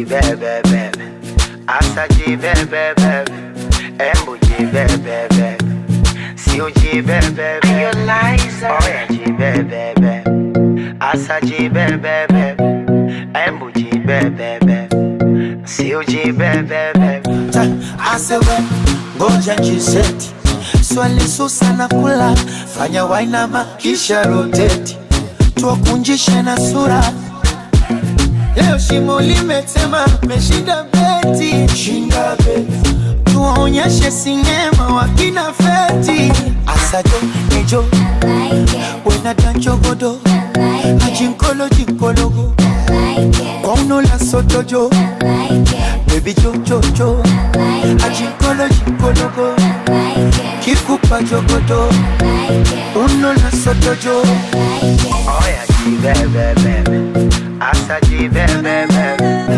Jibebebebe, asa jibebebebe, embu jibebebe, sio jibebebe, oya jibebebe, asa jibebebe, embu jibebebe, sio jibebebe. Asewe ngoja njiseti, swali susa na kula, fanya wainama kisha roteti, tuwakunjishe na sura. Leo shimo limetema, meshinda beti, shinda beti, tuwaonyeshe sinema wakina feti. Asajo nejo wena danchogodo ajinkolo jinkologo kwa unola sotojo baby jojojo ajinkolo jinkologo kikupa jogodo unola sotojo. Oya jibebebebe, asa jibebebebe,